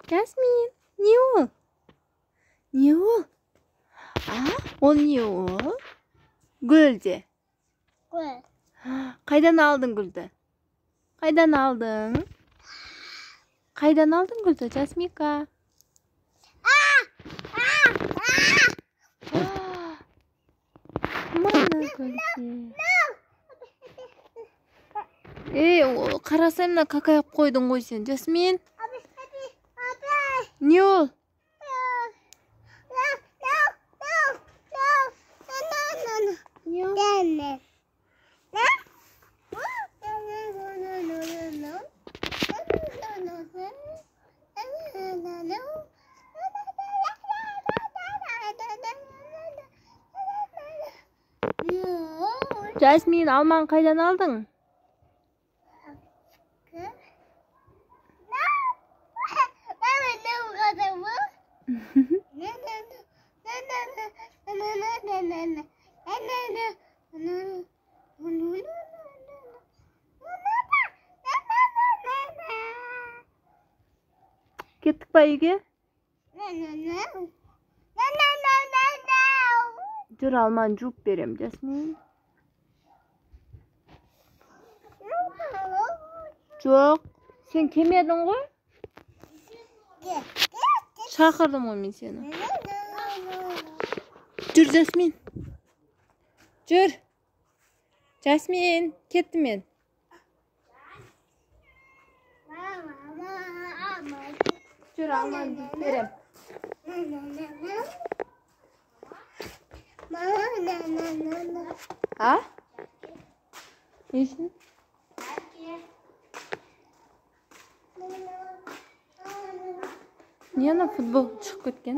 Жасмин, не ол? Не ол? А, ол не ол? Гүл де. Гүл. Қайдан алдың гүлді? Қайдан алдың? Қайдан алдың гүлді, Жасмика? Мына гүлде. Ей, қарасай, мына какайып қойдың ғой сен, Жасмин. Не ол? Не ол? Жасмин, алманы қайдан алдың? Кеттік па үйге? Жүр, алманы жуып берем, Жасмин. Жоқ, сен келмедің ғой? Шақырдым ғой мен сені. Жүр, Жасмин. Жүр. Жасмин, кеттім мен. Жүр, алманы жуып берем. А? Не үшін? Не ана футбол шығып кеткен?